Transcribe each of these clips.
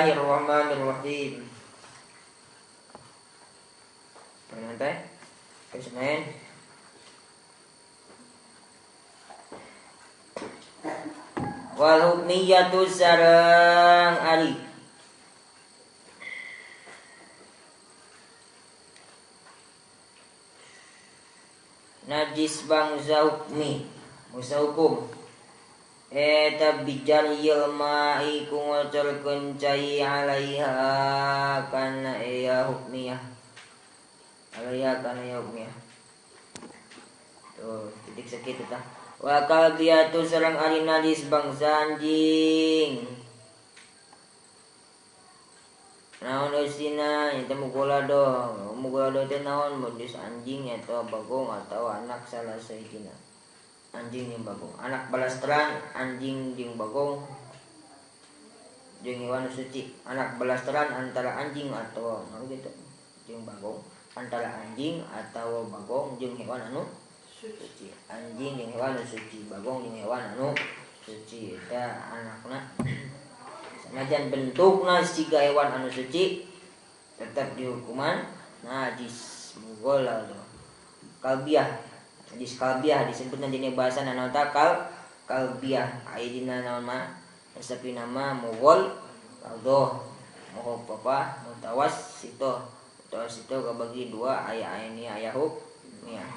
Bismillahirrahmanirrahim. Nanti Senin. Wal hukmiyatu sareng ari. Najis bangsa hukmi, bangsa hukum. Eta bijaril ma'i ku ngocorkeun cai alaiha kana ya hukmiyah. Alaiha kana ya hukmiyah. Tuh, titik sekitu tah. Wa kalbiyatu sareng ari najis bangsa anjing. Naon eusina eta mugolado. Mugolado teh naon modus anjing atau bagong atau anak salah sahijina. Anjing jeung bagong, anak balasteran anjing jeung bagong jeung hewan suci. Anak balasteran antara anjing atau gitu jeung bagong, antara anjing atau bagong jeung hewan anu suci. Anjing jeung hewan anu suci, bagong jeung hewan anu suci eta anakna. Sanajan bentukna siga hewan anu suci tetap dihukuman najis mughalladh. Kalbiah najis kalbiah disebutna dina bahasa naon ta kalbiah aya dina naon mah resepi nama mughal kaldoh moho papa mutawassito mutawassito kabagi dua aya aini aya hukmiyah.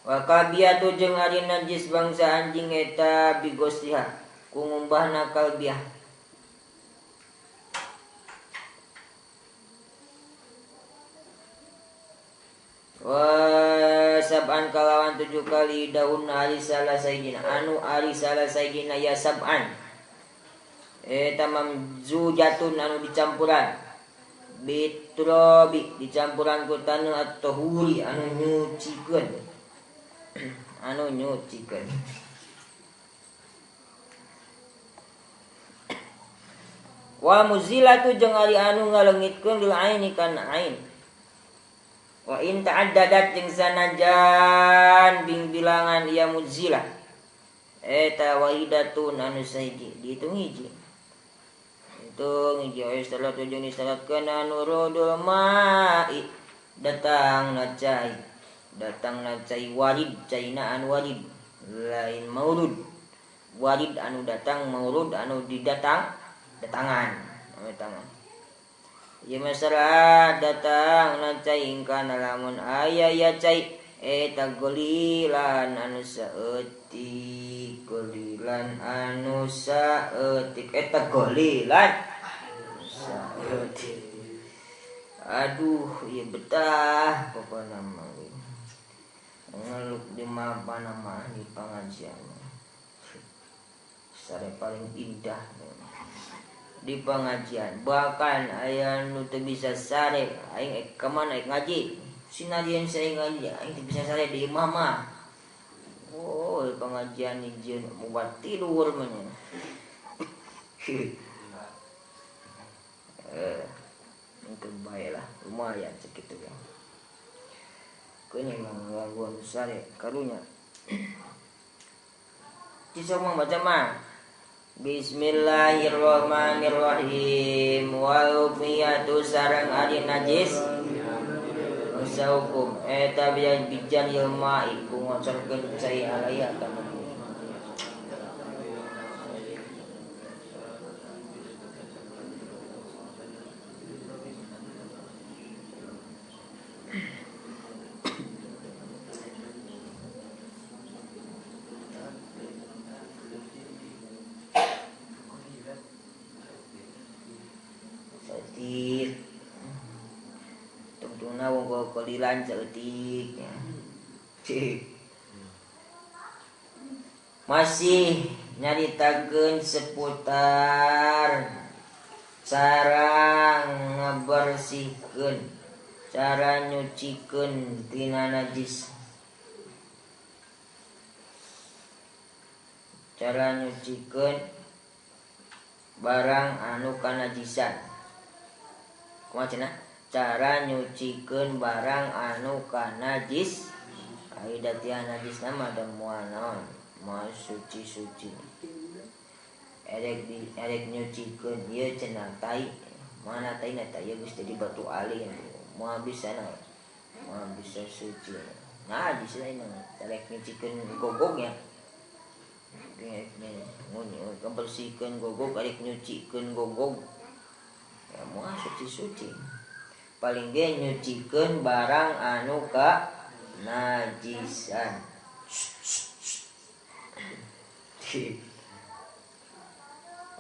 Wa kalbiatu jeung ari najis bangsa anjing eta bigosliha ku ngumbahna kalbiah. Wa sab'an kalawan 7 kali daun ari salah sayyidina anu ari salah sayyidina ya sab'an eta mamzujatun anu dicampuran bitrobi dicampuran ku taneuh at-tahuri anu nyucikeun anu nyucikeun. Wa muzilatu jeung ari anu ngaleungitkeun lil aini kana ain. Wa in ta'addadat jeung sanajan bing bilangan ia muzilah eta wahidatun anu sahiji dihitung hiji. Hitung hiji aya salat jeung disalatkeun anu rudul ma'i datang na cai warid caina anu warid lain maurud. Warid anu datang maurud anu didatang datangan datangan. Ieu masalah datang na cai ingkana lamun aya ya cai eta golilan anu saeutik golilan anu saeutik eta golilan saeutik. Aduh ieu betah pokona mah ngeluk di mana mah di pangajian sare paling indah di pengajian. Bahkan aya nu teu bisa sare aing ka mana aing ngaji sinadieun saya ngaji aing teu bisa sare di imah mah. Oh pengajian dijieun buat tidur mah nya. Itu bae lah lumayan segitu ya. Keunya mah gangguan sare karunya. Cisok mah baca mah. Bismillahirrahmanirrahim. Wal hukmiyatu sareng ari najis bangsa hukum eta bijan ilma iku ngocorkeun cai alaiha kana tungtungna wong kolilan saeutik. Masih nyaritakeun seputar cara ngabersihkeun, cara nyucikeun tina najis. Cara nyucikeun barang anu kanajisan. Kumaha cenah? Cara nyucikeun barang anu kanajis. Ai da tia najisna mah da moal naon, moal suci-suci. Erek di erek nyucikeun ieu cenah tai mana tai na tai geus jadi batu ali moal bisa na moal bisa suci. Nah di sini erek nyucikeun gogognya. Kebersihkan gogog arek nyucikeun gogog. Ya moal suci-suci. Paling ge nyucikeun barang anu ka najisan.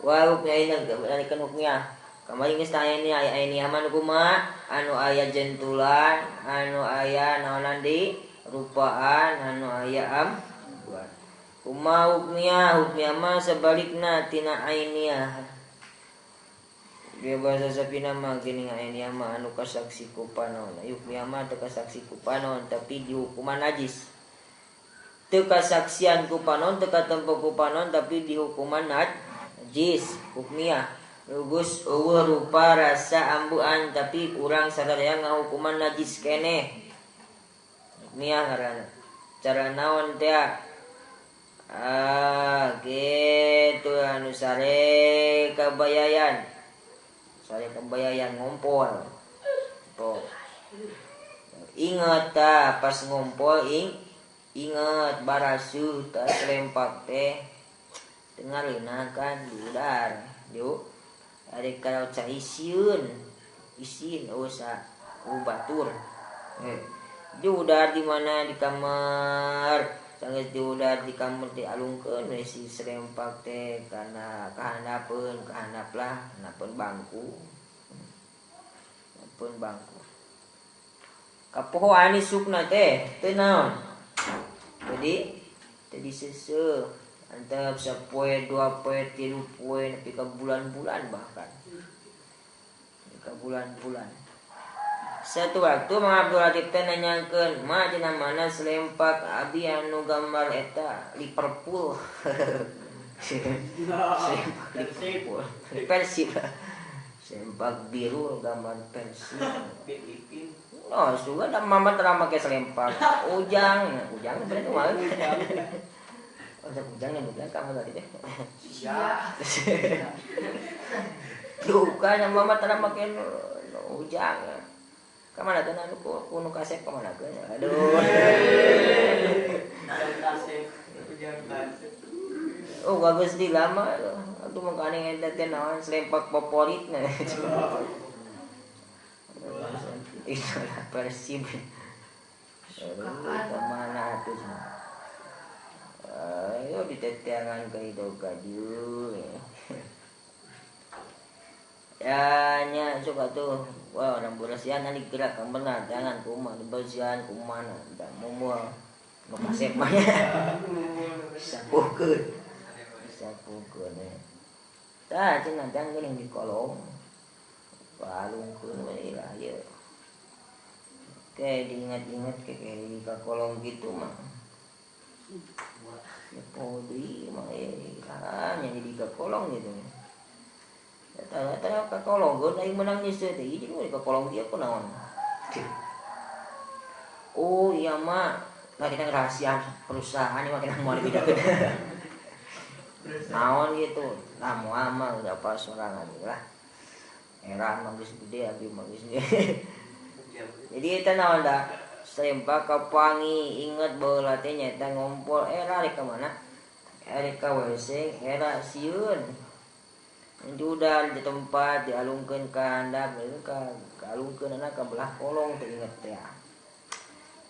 Wah, hukmnya ini kan hukmnya. Kamari geus tanya ini aya ini aman kumaha? Anu aya jentulan, anu aya naonan di rupaan, anu aya am. Kumaha hukmnya? Hukmnya mah sebalikna tina ainiyah. Dia bahasa sapina mah geuning ainiyah mah anu kasaksi ku panon. Hukmnya mah teu kasaksi ku panon tapi dihukuman najis. Teu kasaksian ku panon, teu katempo ku panon tapi dihukuman najis hukmiyah. Lugus eueuh rupa rasa ambuan tapi urang sadaya ngahukuman najis keneh. Hukmiyah ngaranna. Cara naon teh? Ah, gitu anu sare kabayayan. Sare kabayayan ngompol. Tuh. Ingat ta pas ngompol ingat barasuh ta selempak teh tengarina kan diudar. Diu ari kalau cai sieun isin usa batur. Diudar di mana di kamar. Sanggeus diudar di kamar dialungkeun we si serempak teh kana kahandapeun kahandap lah handapeun bangku. Handapeun bangku. Kapohoan isukna teh teu naon. Jadi teu diseuseuh antep sapoe dua poe tilu poe nepi ka bulan-bulan bahkan. Nepi ka bulan-bulan. Satu waktu Mang Abdul Latif teh nanyakeun, "Ma cenah mana selempak abi anu gambar eta Liverpool?" Selempak Liverpool. Persib. Selempak biru gambar Persib. No, suga da mama teh make selempak. Ujang, ujang berarti mah. Ujang ujang ujang kamu tadi teh. Sia. Tuh kan mama teh make ujang. Kamana teh anu ku nu kasep kamana keun. Aduh. Ujang kasep, ujang kasep. Oh, bagus di lama. Aduh mangkane eta teh naon selempak favoritna. Itulah Persib. Aduh, kamana atuh. Ayo diteteangan ka hidup ka dieu. Ya nya sok atuh. Wah, orang berasihan nanti gerak yang benar, jangan kumaha dibersihan kumaha da moal nu kasep mah. Sapukeun. Sapukeun. Tah cenah jang geuning di kolong. Palungkeun we lah ieu. Oke, diingat-ingat ke di ka kolong gitu mah. Ya deui mah lah nya di ka kolong gitu. Eta ka kolong geun aing menang nyeuseut teh ieu jeung ka kolong dia kunaon. Oh iya mah, nah kita rahasia perusahaan ini mah kita moal dibedakeun. Naon gitu. Lah moal mah udah apa sorangan lah. Era mah geus gede abi mah geus. Jadi eta naon da? Sempak kapangi inget baheula teh nyaeta ngompol era rek ka mana? Rek ka WC era sieun. Diudar di tempat dialungkeun ka handap ka alungkeun anak ka belah kolong teh inget teh.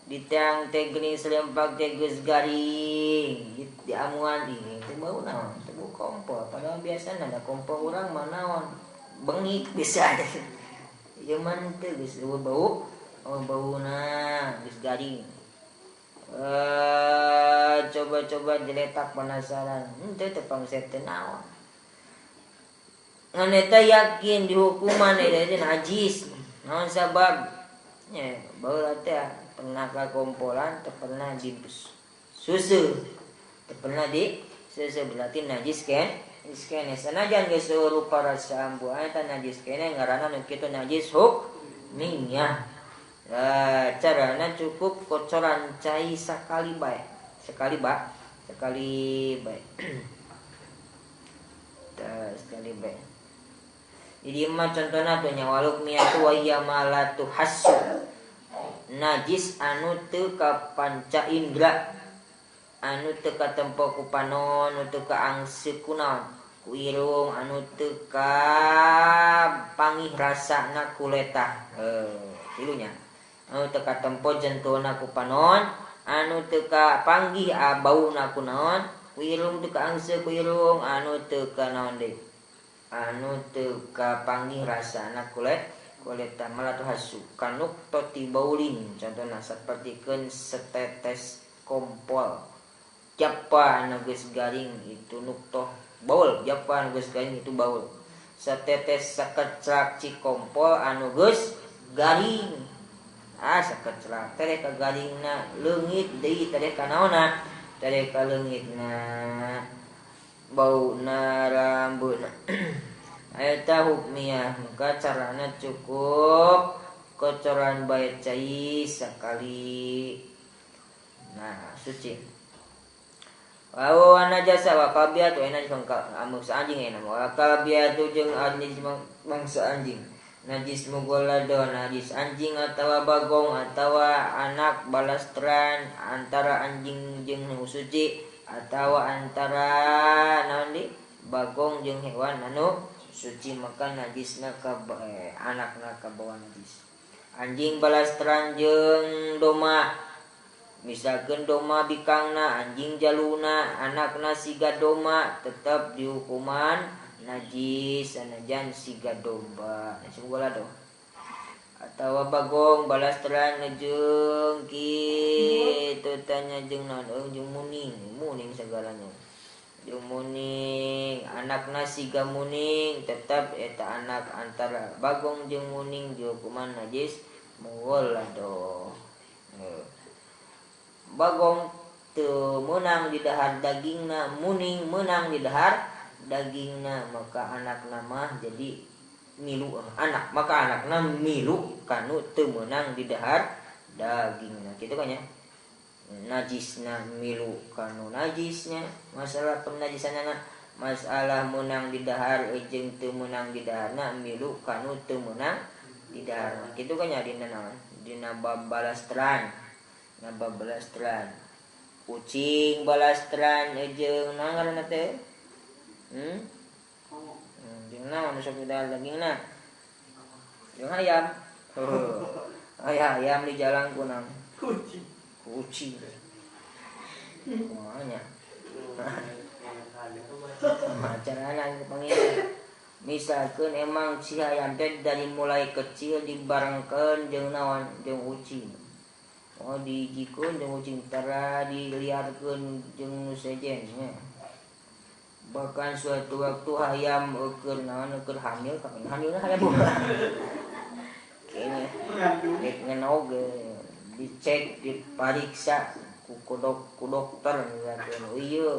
Di tiang teh geuning selempak teh geus garing diamuan ieu teh bau naon teh bau kompor padahal biasana da kompor urang mah naon bengik bisa. Ieu mah teu geus bau bauna geus garing. Coba-coba diletak penasaran henteu teh pangset teh naon. Ngan eta yakin dihukuman eta teh najis. Naon sabab? Nya baheula teh pernah ka kompolan teu pernah di susu. Teu pernah di susu berarti najis kan? Najis keneh. Sanajan geus rupa rasa ambu eta najis keneh ngaranna nu kitu najis hukmiyah. Lah carana cukup kocoran cai sakali bae. Sekali bae. Sekali bae. Tah sekali bae. Jadi mah contohna tuh nya waluk miatu wa hiya ma la tuhassu. Najis anu teu kapanca indra, anu teu katempo ku panon, anu teu kaangseuk ku naon, ku irung, anu teu kapangih rasana ku letah. Tilunya. Anu teu katempo jentona ku panon, anu teu kapanggih bauna ku naon, ku irung teu kaangseuk ku irung, anu teu ka naon deui. Anu teu kapanggih rasana kulet kuletah malah tuh hasu kanuk toti baulin contohna sapertikeun setetes kompol japa anu geus garing itu nuktoh baul japa anu geus garing itu baul setetes sakeclak cikompol anu geus garing sakeclak teh ka garingna leungit deui teh ka naonna teh ka leungitna bauna rambutna eta hukmiyah maka carana cukup kocoran bae cai sakali nah suci wa najasa wa qabiatu najis bangsa anjing eta wa qabiatu jeung najis bangsa anjing najis mughalladho najis anjing atawa bagong atawa anak balastran antara anjing jeung nu suci atawa antara naon di bagong jeung hewan anu suci maka najisna ka anakna kabawa najis anjing balastran jeung doma misalkeun doma bikangna anjing jaluna anakna siga doma tetap dihukuman najis sanajan siga domba najis mughalladho atawa bagong balastran jeung kitu tanya jeung naon jeung muning muning segalanya jeung muning anakna siga muning tetap eta anak antara bagong jeung muning dihukuman najis mughalladho bagong teu meunang di dahar dagingna muning meunang di dahar dagingna maka anakna mah jadi milu anak maka anakna milu kanu teu meunang di dahar dagingna kitu kan ya najisna milu kanu najisnya masalah penajisanna masalah meunang di dahar jeung teu meunang di daharna milu kanu teu meunang di dahar kitu kan ya dina naon dina bab balastran bab balastran kucing balastran jeung naon ngaranna teh jeung naon sok di dahar dagingna jeung hayam ayam di jalan kunang kucing kucing kumanya acarana panggil misalkan emang si hayam teh dari mulai kecil dibarengkeun jeung naon jeung ucing oh dijikeun jeung ucing tara diliarkeun jeung nu sejen nya bahkan suatu waktu hayam eukeun naon eukeun hamil kapan hamilna hayam bukan kayaknya rek ngenog dicek dipariksa ku dokter misalkan oh iya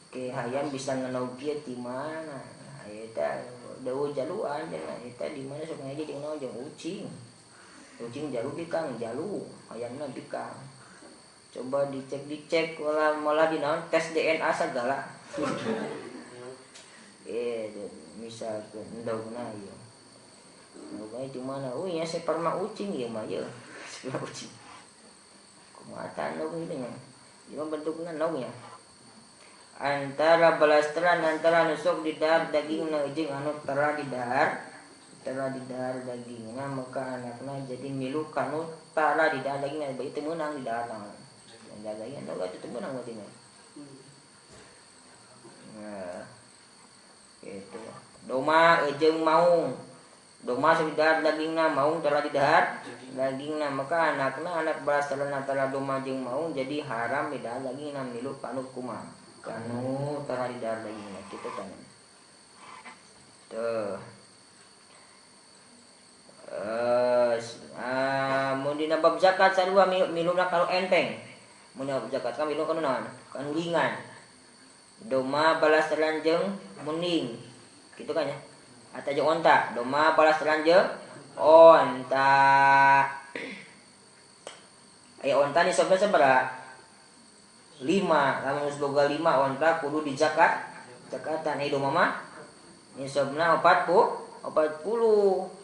ke hayam bisa ngenog kieu di mana eta daun jaluan cenah eta di mana sok ngaji jeung naon jeung ucing ucing jalu bikang jalu hayamna bikang coba dicek malah di naon tes DNA segala misalkan endogna ieu endogna di mana oh nya sperma ucing ieu mah ieu sperma ucing kumaha tah endog ieu nya ieu bentukna endognya antara balastran antara anu sok di dahar dagingna jeung anu tara di dahar dagingna maka anakna jadi milu kanu tara di dahar dagingna bae teu meunang di dahar naon dagingna endog teu meunang berarti nya nah gitu doma jeung maung doma sok di dahar dagingna maung tara di dahar dagingna maka anakna anak balastran antara doma jeung maung jadi haram di dahar dagingna milu kanu kumaha kanu tara di dahar dagingna kitu kan tuh mun dina bab zakat sarua miluna kanu enteng mun dina bab zakat kan milu kanu naon kanu ringan doma balastran jeung muning kitu kan ya atau jeung onta doma balastran jeung onta aya onta nisabna sabaraha 5 lamun geus boga 5 onta kudu dizakat Zakatan domba mah nisabna 40.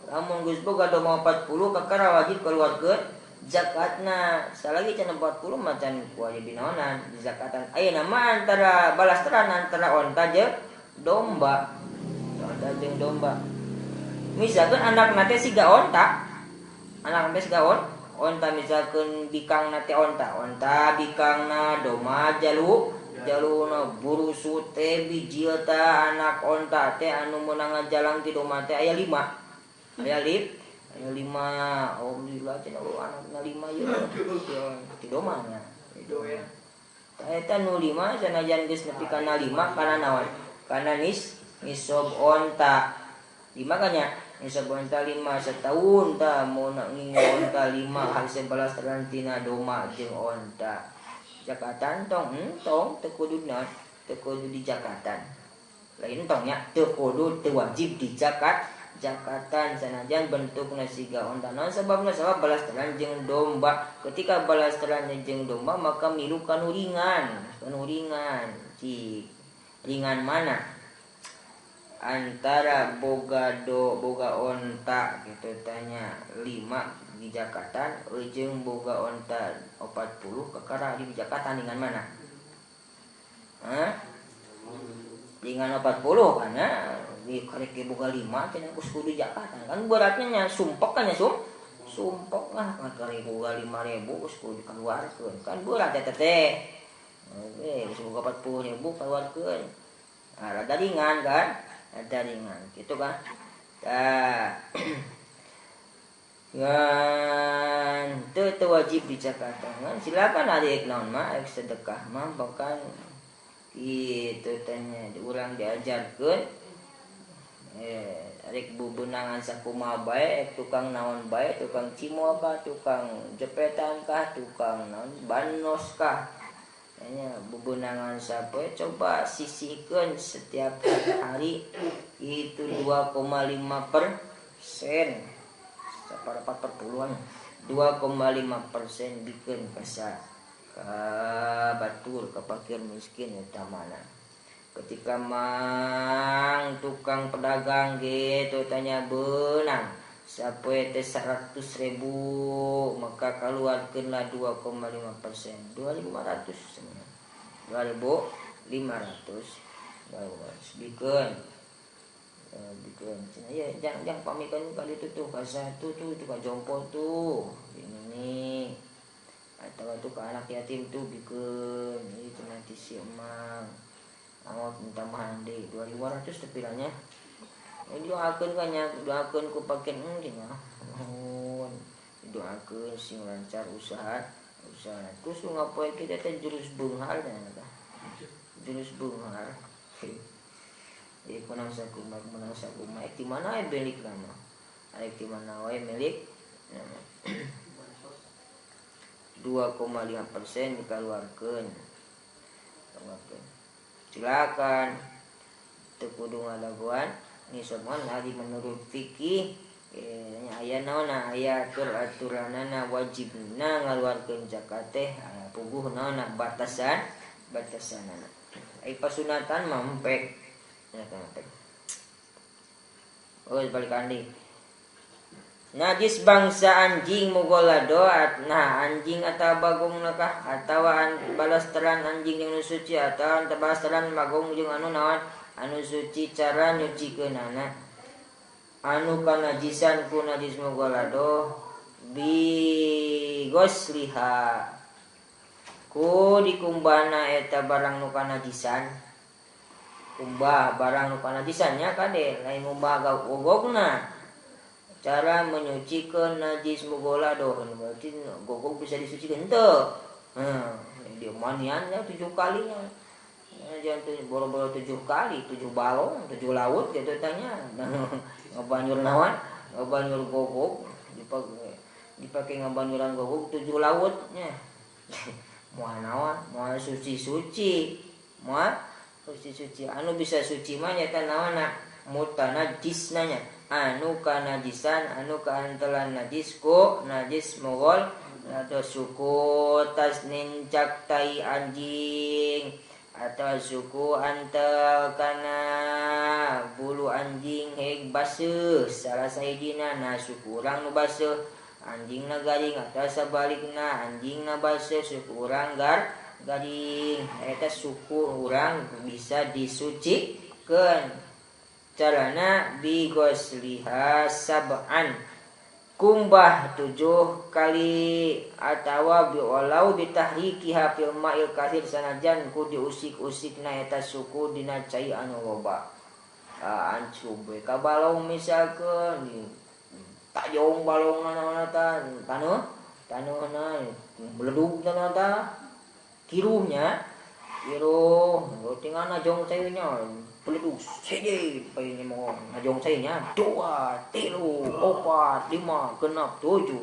Lamun geus boga domba 40 kakara wajib keluarkeun zakatna. Salagi can 40 mah can wajib dinaonan zakatan. Ayeuna mah antara balasteran antara onta jeung domba. Onta jeung domba. Misalkan anakna teh siga onta. Anakna teh siga onta misalkan bikangna teh onta. Onta bikangna domba jaluna burusu teh bijil ta anak onta teh anu meunang ngajalang ti domba teh aya 5. Aya 5. Alhamdulillah cenah anakna 5 ieu. Ti domba nya. Eta nu 5 sanajan geus nepi kana 5 kana naon? Kana nisab onta. 5 kan nya? Nisab onta 5 setahun ta mun ngingu onta 5 hasil balasteran tina domba jeung onta. Jakatan tong entong teu kudu naon? Teu kudu di jakatan. Lain tong nya teu kudu teu wajib di jakatan sanajan bentukna siga onta. Naon sababna? Sabab balasteran jeung domba. Ketika balasteran jeung domba maka milu kanu ringan, kanu ringan. Cik ringan mana? Antara boga boga onta gitu tanya 5 di jakatan jeung boga onta 40 kakara di jakatan ringan mana? Hah? Ringan 40 karena di karek boga 5 cenah geus kudu jakatan kan beratnya nya sumpek kan nya sumpek lah karek boga 5.000 geus kudu dikeluarkeun kan berat eta teh. Geus boga 40.000 keluarkeun. Nah, rada ringan kan? Rada ringan gitu kan. Tah. Ngan teu wajib di Jakarta ngan silakan ari naon mah ek sedekah mah bahkan kitu tanya urang diajarkeun arek bubeunangan sakumaha bae tukang naon bae tukang cimol kah tukang jepetan kah tukang naon banos kah nya bebenangan sapoe coba sisihkeun setiap hari itu 2,5%. Saparempat perpuluhan 2,5% bikeun ka batur ka fakir miskin eta mana. Ketika mang tukang pedagang gitu tanya beunang sapoe teh 100.000 maka keluarkeunlah 2,5% 2.500 2.500 bikeun bikeun cenah ya jangan pamikan kali itu tuh ka satu tuh itu ka jompo tuh ini atau tuh ka anak yatim tuh bikeun itu nanti si emang awak minta tambahan deui 2.500 teh pilanya. Doakeun kan nya, doakeun ku pakeun cenah. Nuhun. Doakeun sing lancar usaha. Usaha. Terus ngapoe kita teh jurus beunghar cenah tah. Jurus beunghar. Jadi menang sakumaha ek di mana we milik nama. Arek di mana wae milik. 2,5% dikeluarkeun. Keluarkeun. Silakan. Teu kudu ngadagoan. Ini semua hari menurut fikih aya naonna aya atur-aturanana wajibna ngaluarkeun zakat teh puguh naonna batasan batasanana. Ai pasunatan mah empek. Empek. Oh balik andi. Najis bangsa anjing mugolado nah anjing atau bagong nakah atawa balasteran anjing jeung nu suci atawa balasteran bagong jeung anu naon anu suci cara nyucikeunana anu kanajisan ku najis mughalado bi gosliha ku dikumbahna eta barang nu kanajisan kumbah barang nu kanajisan nya kade lain ngumbah gogogna cara menyucikeun najis mughalado berarti gogog bisa disucikan henteu dia manian nya 7 kalinya. Jangan tuh boro-boro 7 kali, 7 balong, 7 laut gitu tanya. Ngabanyur naon? Ngabanyur gogog, dipakai ngabanyuran gogog 7 lautnya. Moal naon? Moal suci-suci. Moal suci-suci. Anu bisa suci mah nyata naonna? Mutanajisna nya. Anu kanajisan, anu kaantelan najis ku najis mogol atau suku tas nincak tai anjing. Atau suku antel kana bulu anjing heg baseuh salah sahijina na suku urang nu baseuh anjingna garing atau sabalikna anjingna baseuh suku urang garing eta suku urang bisa disucikeun carana bigosliha sab'an kumbah 7 kali atawa biwalau bitahrikiha fil ma'il katsir sanajan ku diusik-usikna eta suku dina cai anu loba. Ancub we ka balong misalkeun tajong balongna naonna ta taneuh taneuhna beledug naonna ta kiruhnya kiruh tinggal najong cai nya beledug seje paynya mau najong cai nya 2 3 4 5 6 7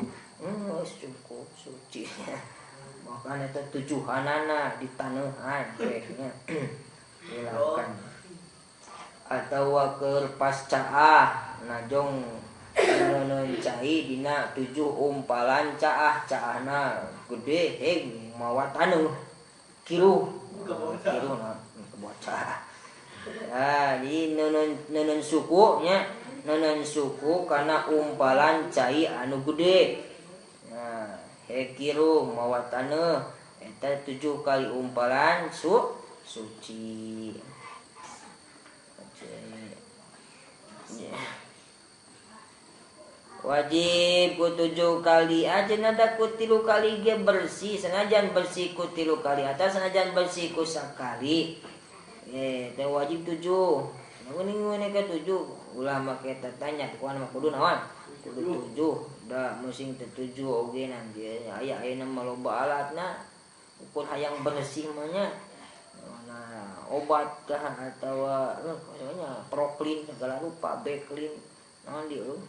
cukup suci makanya itu tujuhanana ditaneuhan nya silakan atau keur pascaah najong neuneu cai dina 7 umpalan caah caahna gede heg mawa taneuh kiruh kiruh na bocah. Nah, di neuneu suku nya, neuneu suku kana umpalan cai anu gede. Nah, hekiru mawa taneuh eta 7 kali umpalan suci. Wajib ku 7 kali aja nada ku 3 kali ge bersih sanajan bersih ku 3 kali atau sanajan bersih ku sakali. Teh wajib 7. Ngeuning ngeuning ke 7 ulah make tanya kuan mah kudu naon? Kudu 7. Da musing teu 7 oge nanti aya ayeuna mah loba alatna ukur hayang bersih mah nya. Nah, obat kah atawa nya proklin segala rupa beklin naon dieu.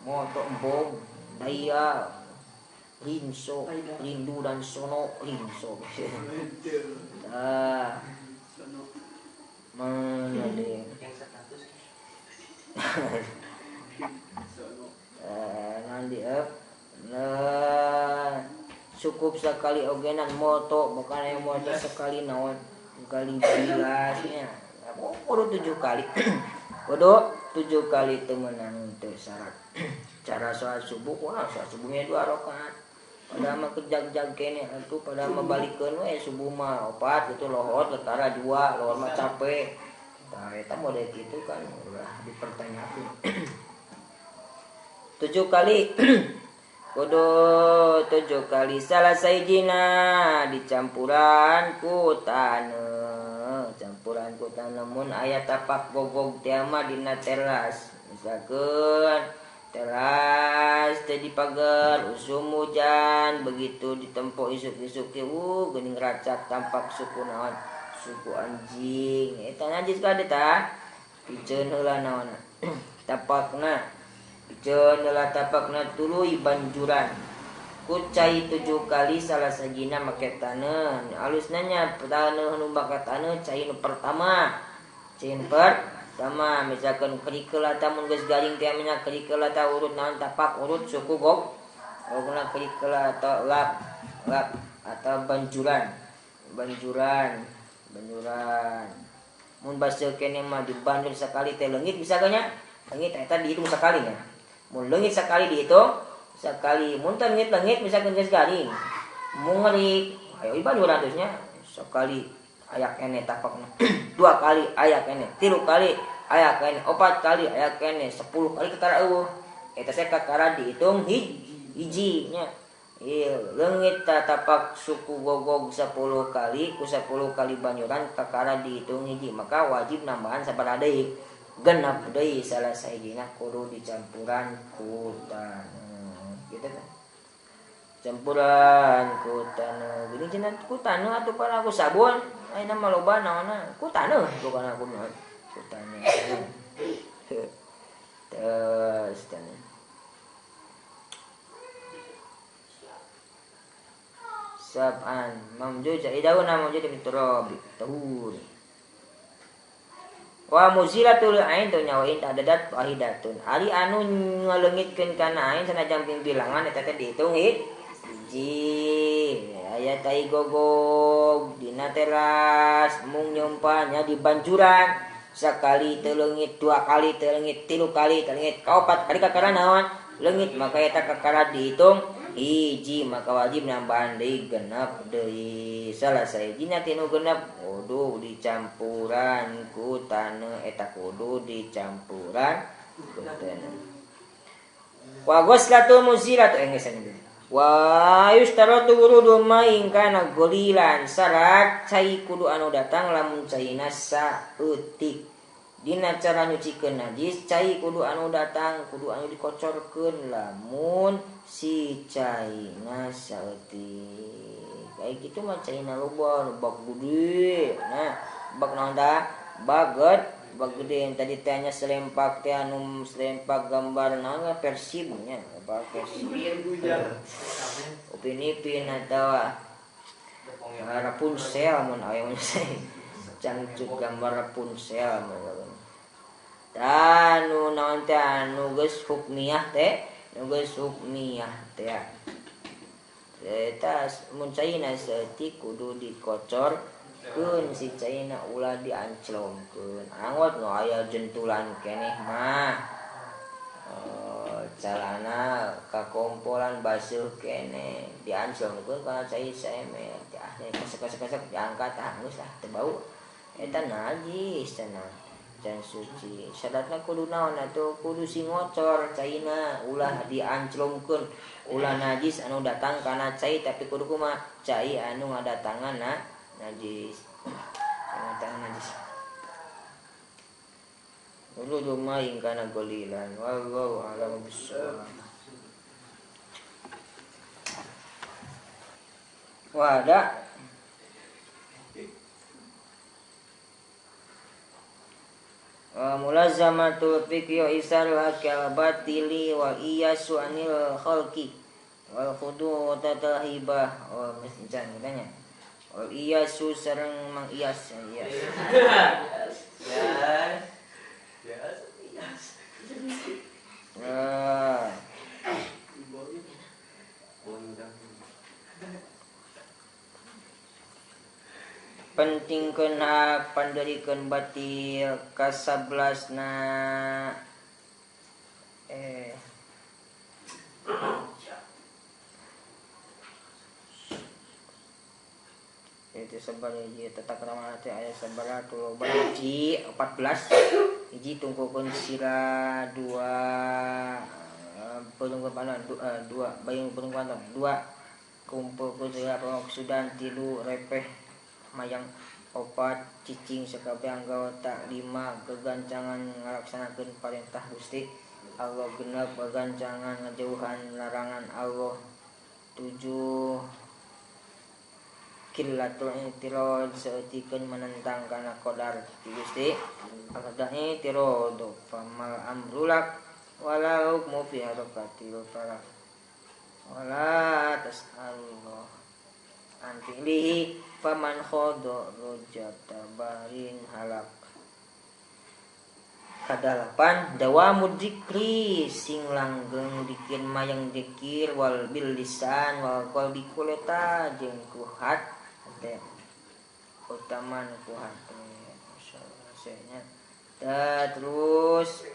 Moto embong daya rinso rindu dan sono rinso. Ah. Mana deh? Yang 100. Nanti nah, cukup sekali ogenan moto bukan yang moto sekali naon kali bilasnya. Kudu 7 kali. Kudu 7 kali temenan teu syarat. Cara sholat subuh kunaon sholat subuhnya 2 rakaat. Padahal mah kejag-jag kene atuh padahal mah balikeun we subuh mah 4 gitu lohor letara 2 lohor mah capek. Tah eta model kitu kan ulah dipertanyakeun. 7 kali kudu 7 kali salah sahijina dicampuran ku taneuh. Campuran ku taneuh mun aya tapak gogog teh mah dina teras. Misalkeun teras teh dipagar usum hujan begitu ditempo isuk-isuk teh geuning racak tampak suku naon suku anjing eta najis kade tah piceun heula naonna tapakna piceun heula tapakna tuluy banjuran ku cai 7 kali salah sajina make taneuh alusna nya taneuh nu make taneuh cai nu pertama cai nu pertama misalkan kerikeul eta mun geus garing teh nya kerikeul eta urut naon tapak urut suku gog ogna kerikeul atau lap lap atau banjuran banjuran banjuran mun baseuh kene mah dibanjur sakali teh leungit misalkan nya leungit eta dihitung sakali nya mun leungit sakali dihitung sakali mun teh leungit misalkan geus garing mun ngerik ayo banjuran terus nya sakali aya kene tapakna 2 kali aya kene 3 kali aya kene 4 kali aya kene 10 kali kakara eueuh eta teh kakara dihitung hiji nya ieu leungit tapak suku gogog 10 kali ku 10 kali banyuran kakara dihitung hiji maka wajib nambahan sabaraha deui genep deui salah sahijina kudu dicampuran ku taneuh kitu teh campuran ku taneuh geuning cenah ku taneuh atuh para ku sabun ayeuna mah loba naonna ku taneuh bukan aku mah ku taneuh terus taneuh sab'an mamjuj idauna mamjuj min turabi tahur wa muzilatul ain tu nyawa in adadat wahidatun ari anu ngaleungitkeun kana ain sanajan ping bilangan eta teh dihitung hiji aya tai gogog ngudog dina teras mung nyompanya di banjuran sakali teu leungit dua kali teu leungit tilu kali teu leungit kaopat kali kakara naon leungit maka eta kakara dihitung hiji maka wajib nambahan deui genep deui salah sahijina tinu genep kudu dicampuran ku taneuh eta kudu dicampuran ku taneuh wa ghuslatu muzilatu geus wa yustaratu wurudu ma in kana golilan syarat cai kudu anu datang lamun caina saeutik dina cara nyucikeun najis cai kudu anu datang kudu anu dikocorkeun lamun si caina saeutik kayak kitu mah caina loba bak gede nah bak naon tah baget bak gede yang tadi teh nya selempak teh anu selempak gambar naon Persib nya apa Persib Upin Ipin atawa Rapunzel mun aya mun cangcut gambar Rapunzel tah nu naon teh anu geus hukmiyah teh nu geus hukmiyah teh eta mun caina saeutik kudu dikocorkeun si caina ulah dianclongkeun angot nu aya jentulan keneh mah calana kakompolan baseuh keneh dianclongkeun kana cai saemer tah kasek-kasek diangkat ah geus ah teu bau eta najis cenah can suci syaratna kudu naon atuh kudu si ngocor caina ulah dianclongkeun ulah najis anu datang kana cai tapi kudu kumaha cai anu ngadatangan na najis ngadatangan najis kudu maing kana golilan wallahu a'lam bissawab wa ada mulazamatul fikri wa isarul haqqi al batili wa iyasu anil khalqi wal khudu tatalhibah oh mesjan katanya wal iyasu sareng mang iyas iyas yes pentingkeun hak panderikeun batil ka-11na itu sebagai tata krama teh aya sabaraha loba hiji 14 hiji tungkukeun sira dua pelungguh panon dua bayung pelungguh panon dua kumpulkeun sira pangmaksudan tilu repeh mayang opat cicing sakabeh anggota lima gegancangan ngalaksanakeun parentah Gusti Allah genep gegancangan ngajauhan larangan Allah tujuh killatul i'tirad saeutikeun menentang kana qadar Gusti Allah i'tirad famal amrulak wala hukmu fi harakatil falak wala tas'alullah an fi'lihi faman khodo rujata barin halak. Kadalapan dawamu dzikri sing langgeng dikir mayang dikir wal bil lisan wal qalbi kuleta jeung ku hate utaman ku hate masyaallah nya. Terus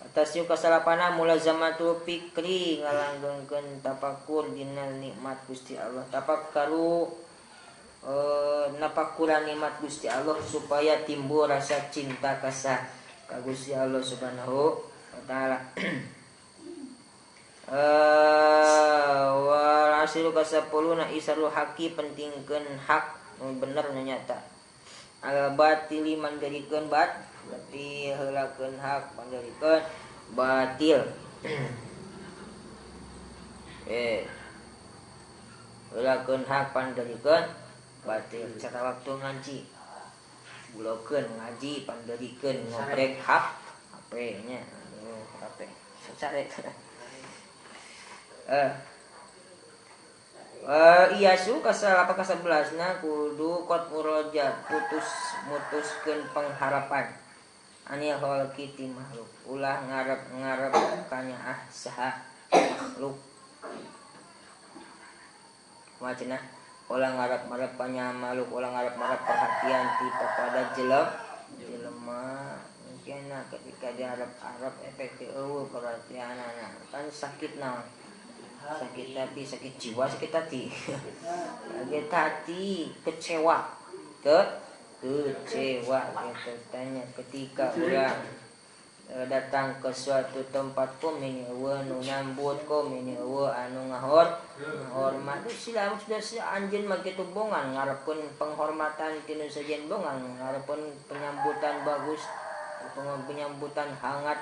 atas yuk kasalapana mulazamatul fikri ngalanggengkeun tafakur dina nikmat Gusti Allah tafakkaru napakuran nikmat Gusti Allah supaya timbul rasa cinta kasah ka Gusti Allah Subhanahu wa taala. Wal asiru kasapuluna isarul haqi pentingkeun hak nu bener nu nyata. Al batili manjadikeun bat berarti heulakeun hak manjadikeun batil. Heulakeun hak panjadikeun batil. Cara waktu ngaji bulokeun ngaji panderikeun ngoprek hak HP nya HP sare iyasu kasal apa ka-11 na kudu qad muraja putus mutuskeun pengharapan anil khalqi ti makhluk ulah ngarep-ngarep kanyaah saha makhluk wajna Ulah ngarep-ngarep ka makhluk, ulah ngarep-ngarep perhatian ti kepada jelema. Mungkin ketika diharap-harap efek teh eueuh perhatianana kan sakit naon? Sakit hati, sakit jiwa, sakit hati. Sakit hati, kecewa. Kecewa gitu tanya ketika orang datang ke suatu tempat ko mini eueuh nu nyambut ko mini eueuh anu ngahormat sila sudah si anjeun mah kitu bongan ngarepkeun penghormatan ti nu sejen bongan ngarepkeun penyambutan bagus penyambutan hangat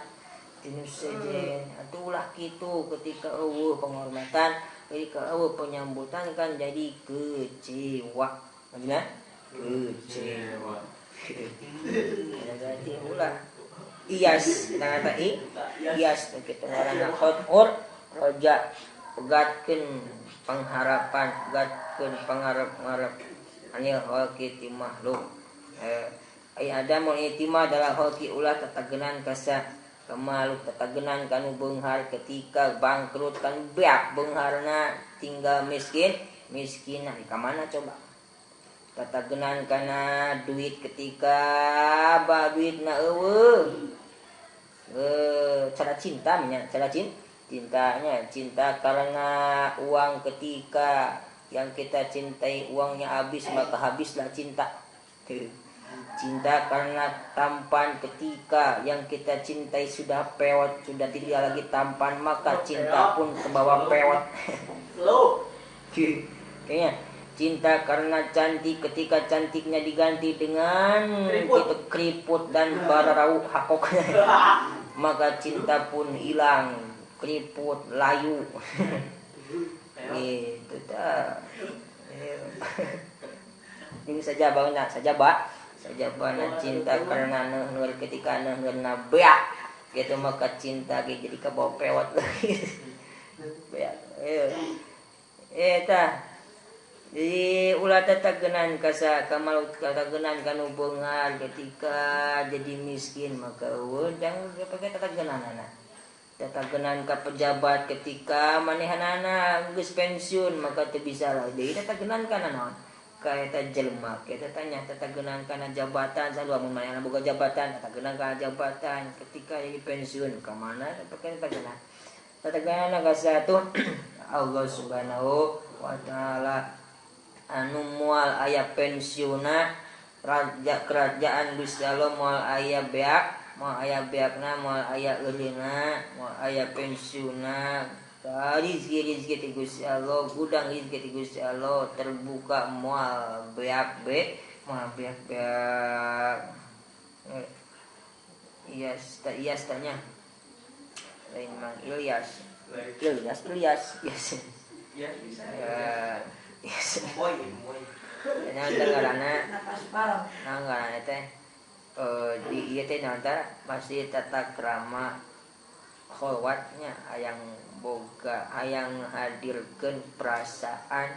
ti nu sejen atuh ulah kitu ketika eueuh penghormatan ketika eueuh penyambutan kan jadi kecewa maksudna kecewa berarti ulah iyas kata iyas kitu ngaranna khot roja pegatkeun pengharapan pegatkeun pangarep-ngarep anil khalqi ti makhluk ai ada mun itima adalah khalqi ulah tatagenan kasa kemaluk tatagenan kanu beunghar ketika bangkrut kan beak beungharna tinggal miskin miskin nah ka mana coba tatagenan kana duit ketika ba duitna eueuh cara cinta nya cara cintanya cinta karena uang ketika yang kita cintai uangnya habis maka habislah cinta. Cinta karena tampan ketika yang kita cintai sudah pewot sudah tidak lagi tampan maka cinta pun kebawa pewot. Kayaknya cinta karena cantik ketika cantiknya diganti dengan gitu keriput dan bararau hakok maka cinta pun hilang keriput layu. Gitu ta. Ini saja bangna saja ba saja bana cinta karena neuheur ketika neuheurna beak gitu maka cinta ge jadi kabawa pewot lagi. Beak. Eta jadi ulah tatagenan kasa kamal tatagenan kanu beunghar ketika jadi miskin maka eueuh jangan pakai tatagenanana. Tatagenan ka pejabat ketika manehanana geus pensiun maka teu bisa lah. Jadi tatagenan kana naon? Ka eta jelema kita tanya tatagenan kana jabatan sarua mun manehna boga jabatan tatagenan kana jabatan ketika jadi pensiun ka mana pakai tatagenan. Tatagenan ka satu Allah Subhanahu wa taala anu moal aya pensiuna raja kerajaan Gusti Allah moal aya beak moal aya beakna moal aya eureuna moal aya pensiuna rezeki-rezeki ti Gusti Allah gudang rezeki ti Gusti Allah terbuka moal beak be moal beak beak Iyas ta Iyas tanya lain Mang Ilyas Ilyas Ilyas Yes ya bisa yes. Boy, boy. Nah, ngaranna nah ngaranna teh di ieu teh naon masih tata krama kholwatnya hayang boga hayang hadirkeun perasaan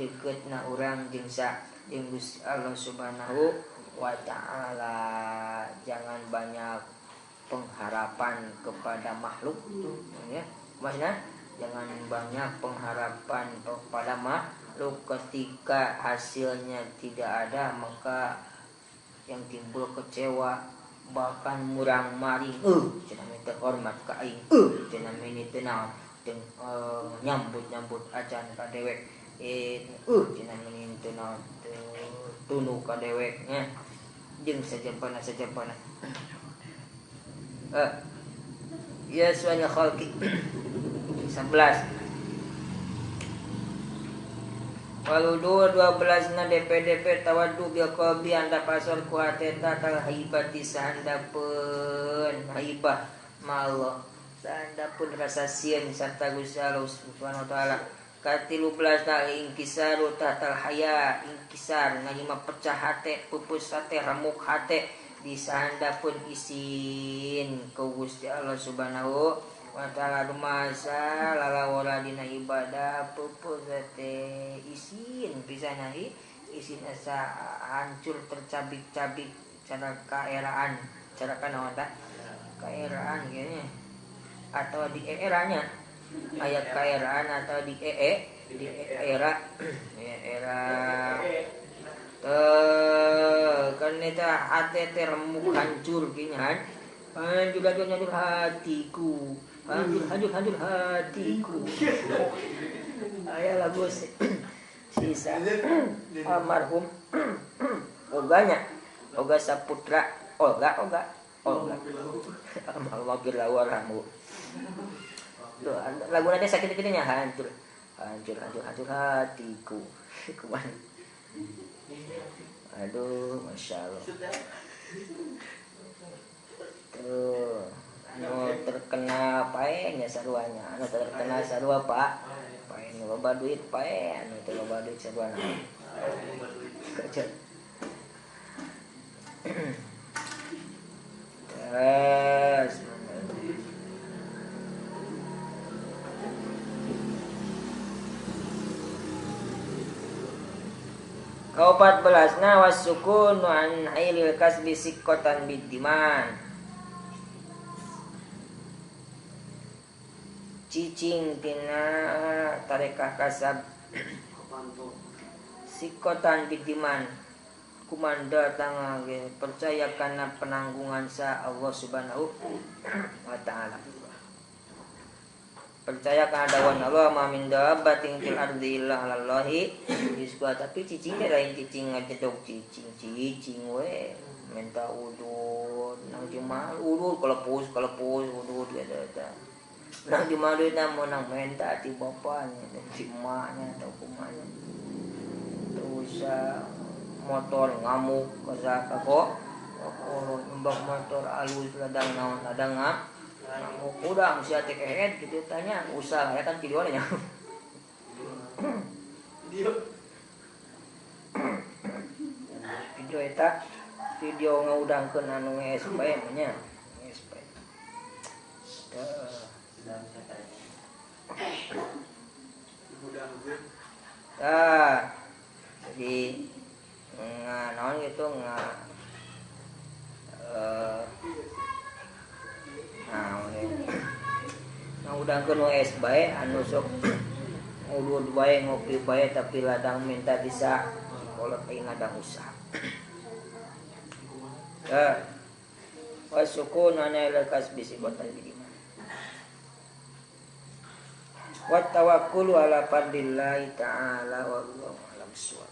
deketna urang jeung jeung Gusti Allah Subhanahu wa taala. Jangan banyak pengharapan kepada makhluk ya. Maksudna jangan banyak pengharapan kepada makhluk ketika hasilnya tidak ada maka yang timbul kecewa bahkan murang-maring cenah teu hormat ka aing cenah meni teu naon teu nyambut-nyambut acan ka dewek cenah meni teu naon teu tunu ka dewek nya jeung sajabana-sajabana ya suanya khalqi 11 waludu 12 na DPDP tawaddu bil qalbi anda pasal ku hateta kal haibati sahandapeun haibah ma Allah sahandapeun rasa sieun sarta Gusti Allah Subhanahu wa taala. Ka-13 na ingkisaru tahtal haya ingkisar ngarima pecah hate pupus hate remuk hate di sahandapeun isin ku Gusti Allah Subhanahu wa ta'ala rumasa lalawara dina ibadah pupus teh isin pisan isin asa hancur tercabik-cabik cara kaeraan cara kanaon tah kaeraan kayaknya atau di eranya aya kaeraan atau di Di era era kan eta hate teh remuk hancur gini kan. Hancur hancur hancur hatiku. Hancur hancur hancur hatiku. Aya lagu sisa almarhum Oganya Oga Saputra Olga Olga Olga Alhamdulillah warahmu. Tuh lagu nanti sakit-sakitnya hancur hancur hancur hancur hatiku. Kemana? Aduh, masya Allah. Tuh, anu terkena pae nya saruanya, anu terkena sarua Pak. Pae nu loba duit pae, anu teu loba duit sarua. Kerja. Terus kaopat belasna wasukun an hailil kasbi sikotan bidiman. Cicing tina tarekah kasab sikotan bidiman kumanda tangage percaya karena penanggungan sa Allah Subhanahu wa taala. Percaya kana dawan Allah ma min dabbatin fil ardi illa 'alallahi rizqa, tapi cicing teh lain cicing ngajedog cicing cicing we minta udud nang jumal udud kalepus kalepus udud gitu eta. Nang jumal duitna meunang minta ti bapanya ti emaknya atau kumanya. Terus motor ngamuk ka kok nembak motor alus ladang naon ladang ngamuk udang sia teh kehed gitu tanya usah ya kan videonya nya. Video eta video ngaudangkeun anu ngees bae nya ngees bae. Tah jadi nga naon gitu nga ngudangkeun nu es bae anu sok ngudud bae ngopi bae tapi ladang minta bisa kolot aing ladang usaha. Tah wasukun ana ila kasbi sibatan bidiman. Wa tawakkulu ala fadlillahi ta'ala wallahu alam bissawab.